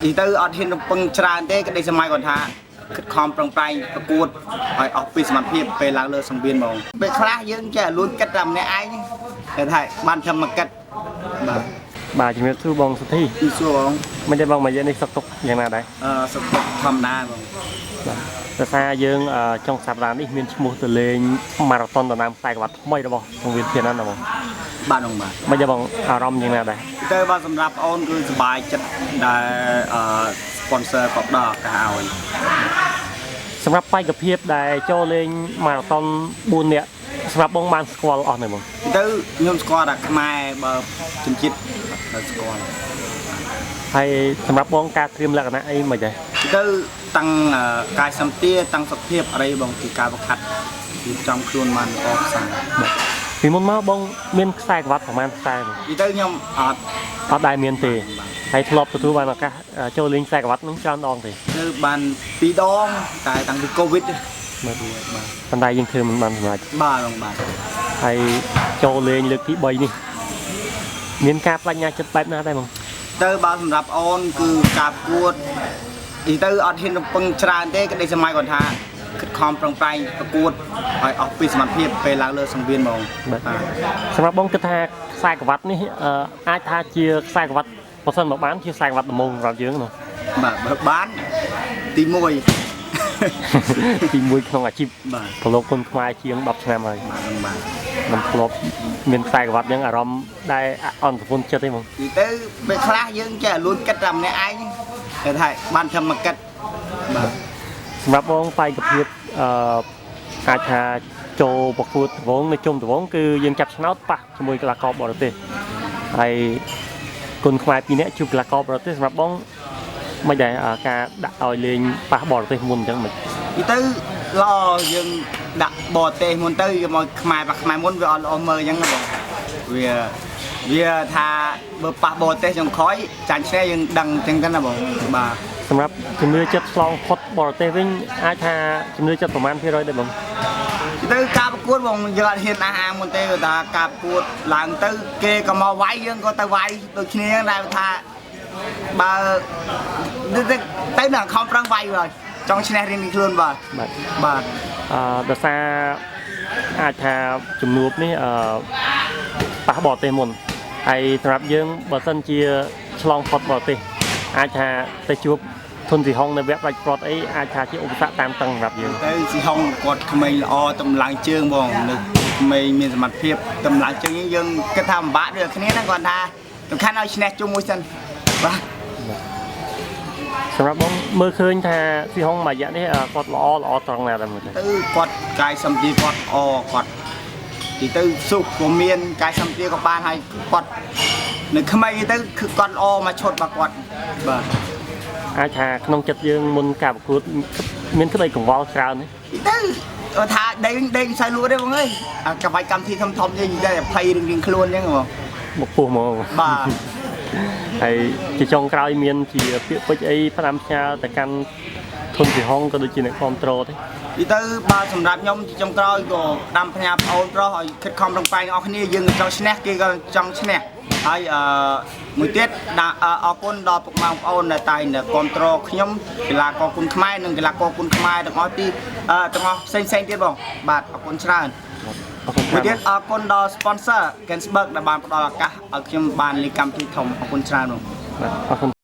និយាយទៅអត់ហ៊ានរំពឹងច្រើនទេក្តីសម័យគាត់ថាខិតខំប្រឹងប្រែងប្រកួតឲ្យអស់ពីសមត្ថភាពពេលឡើងលើសង្វៀនហ្មងពេលខ្លះយើងចេះលួចគិតតែម្នាក់ឯងគេថាបានធ្វើមកគិតបាទ បាទជំរាបសួរបងសុធី ពីសួរបង មិនទេបងមកយើងនេះសុខទុក្ខយ៉ាងណាដែរ សុខទុក្ខធម្មតាបង បាទដោយសារយើងចុងសប្តាហ៍នេះមានឈ្មោះទៅលេងម៉ារ៉ាតុនដណ្ដើមខ្សែក្រវ៉ាត់ថ្មីរបស់សង្វៀនធានណាបង បាទបងបាទ មិនទេបងអារម្មណ៍យ៉ាងណាដែរ ទៅបាទសម្រាប់អូនគឺសប្បាយចិត្តដែលsponsor គាត់ផ្ដល់ឱកាសឲ្យ សម្រាប់បេក្ខភាពដែលចូលលេងម៉ារ៉ាតុន4នាក់សម្រាប់បងបានស្គាល់អស់នៅបង ទៅខ្ញុំស្គាល់តែខ្មែរបើជនជាតិដល់ស្គាល់ ហើយសម្រាប់បងការត្រៀមលក្ខណៈអីមិនដែរ ទៅតាំងកាយសម្ទាតាំងសុខភាពអីបងពីការវឹកហាត់រៀបចំខ្លួនបានល្អប្រសើរ ពីមុនមកបងមានខ្សែក្រវ៉ាត់ប្រហែលខ្សែបង និយាយទៅខ្ញុំអត់ អត់ដែលមានទេហើយធ្លាប់ទទួលបានឱកាសចូលលេងខ្សែក្រវ៉ាត់នឹងច្រើនដងទេ ទៅបានពីរដងតែតាំងពីកូវីដ បាទ បាទ ប៉ុន្តែយើងធ្វើមិនបានសម្រេច បាទបងបាទ ហើយចូលលេងលើកទី3នេះមានការបញ្ញាចិត្តបែបណាដែរបង ទៅបើសម្រាប់អូនគឺការប្រកួតនិយាយទៅអត់ហ៊ានរំពឹងច្រើនទេក្តីសម័យគាត់ថាខិតខំប្រឹងប្រែងប្រកួតឲ្យអស់ពីសមត្ថភាពពេលឡើងលើសង្វៀនហ្មង បាទសម្រាប់បងគិតថាខ្សែក្រវ៉ាត់នេះអាចថាជាខ្សែក្រវ៉ាត់បើសិនមកបានជាខ្សែក្រវ៉ាត់ដំបូងសម្រាប់យើងណា បាទបើបានទី1 ទី1ក្នុងអាជីព បាទ ប្រឡូកគុនខ្មែរជាង10ឆ្នាំហើយ បាទបងបាទ មិនធ្លាប់មានខ្សែក្រវ៉ាត់ហ្នឹងអារម្មណ៍ដែលអន់ប្រពន្ធចិត្តទេបង និយាយទៅពេលខ្លះយើងចេះលួចគិតតែម្នាក់ឯងគេថាបានធ្វើមកគិតបាទ សម្រាប់បងបេក្ខភាពអឺអាចថាចូលប្រកួតដំបូងនៅជុំដំបូងគឺយើងចាប់ឆ្នោតប៉ះជាមួយកីឡាករបរទេសហើយគុនខ្មែរពីរនាក់ជួបកីឡាករបរទេសសម្រាប់បងមិនដែរការដាក់ឲ្យលេងប៉ះបរទេសមុនអញ្ចឹងមិន និយាយទៅល្អយើងដាក់បរទេសមុនទៅយកមកខ្មែរប៉ះខ្មែរមុនវាអត់ល្អមើលអញ្ចឹងណាបងវាវាថាបើប៉ះបរទេសចុងក្រោយចាញ់ឈ្នះយើងដឹងអញ្ចឹងទៅណាបងបាទ សម្រាប់ជំនឿចិត្តឆ្លងផុតបរទេសវិញអាចថាជំនឿចិត្តប្រមាណភាគរយដែរបង និយាយទៅការប្រកួតបងយើងអត់ហ៊ានអះអាងមុនទេគាត់ថាការប្រកួតឡើងទៅគេក៏មកវាយយើងក៏ទៅវាយដូចគ្នាដែរថាបើទៅនឹងខំប្រឹងវាយហើយចង់ឈ្នះរៀងៗខ្លួនបាទ បាទ បាទ ដោយសារអាចថាជំនួបនេះប៉ះបរទេសមុនហើយសម្រាប់យើងបើសិនជាឆ្លងផុតបរទេសអាចថាទៅជួបធនស៊ីហុងនៅវគ្គផ្ដាច់ព្រាត់អីអាចថាជាឧបសគ្គតាមតឹងសម្រាប់យើង ទៅស៊ីហុងគាត់ក្មេងល្អតម្លើងជើងបងនៅក្មេងមានសមត្ថភាពតម្លើងជើងនេះយើងគិតថាពិបាកដូចគ្នាហ្នឹងគាត់ថាសំខាន់ឲ្យឈ្នះជុំមួយសិនបាទ សម្រាប់បងមើលឃើញថាស៊ីហុងមួយរយៈនេះគាត់ល្អល្អត្រង់ណាដែរមើលទៅ ទៅគាត់កាយសម្ភារគាត់ល្អគាត់ទីទៅសុខក៏មានកាយសម្ភារក៏បានហើយគាត់នៅក្មេងទៅគឺគាត់ល្អមកឈុតរបស់គាត់បាទ អាចថាក្នុងចិត្តយើងមុនការប្រកួតមានក្តីកង្វល់ច្រើនទេ ទីទៅគាត់ថាដេញដេញមិនសូវលក់ទេបងអើយអាកបាច់កម្មវិធីធំធំយើងនិយាយតែភ័យរៀងៗខ្លួនអញ្ចឹងបង មកពោះហ្មង បាទ ហើយជាចុងក្រោយមានជាពាក្យពេចន៍អីផ្ដាំផ្ញើទៅកាន់ធនស៊ីហុងក៏ដូចជាអ្នកគ្រប់គ្រងទេ ទីទៅបើសម្រាប់ខ្ញុំជាចុងក្រោយក៏ផ្ដាំផ្ញើប្អូនប្រុសឲ្យខិតខំប្រឹងប្រែងអស់គ្នាយើងក៏ចង់ឈ្នះគេក៏ចង់ឈ្នះហើយមួយទៀតដាក់អរគុណដល់ពុកម៉ែបងប្អូនដែលតែងតែគ្រប់គ្រងខ្ញុំកីឡាករគុនខ្មែរនិងកីឡាករគុនខ្មែរទាំងអស់ទីទាំងអស់ផ្សេងផ្សេងៗទៀតបងបាទអរគុណច្រើន អរគុណច្រើន មួយទៀតអរគុណដល់ sponsor Gensberg ដែលបានផ្ដល់ឱកាសឲ្យខ្ញុំបានលេងកម្មវិធីធំអរគុណច្រើនបង បាទអរគុណ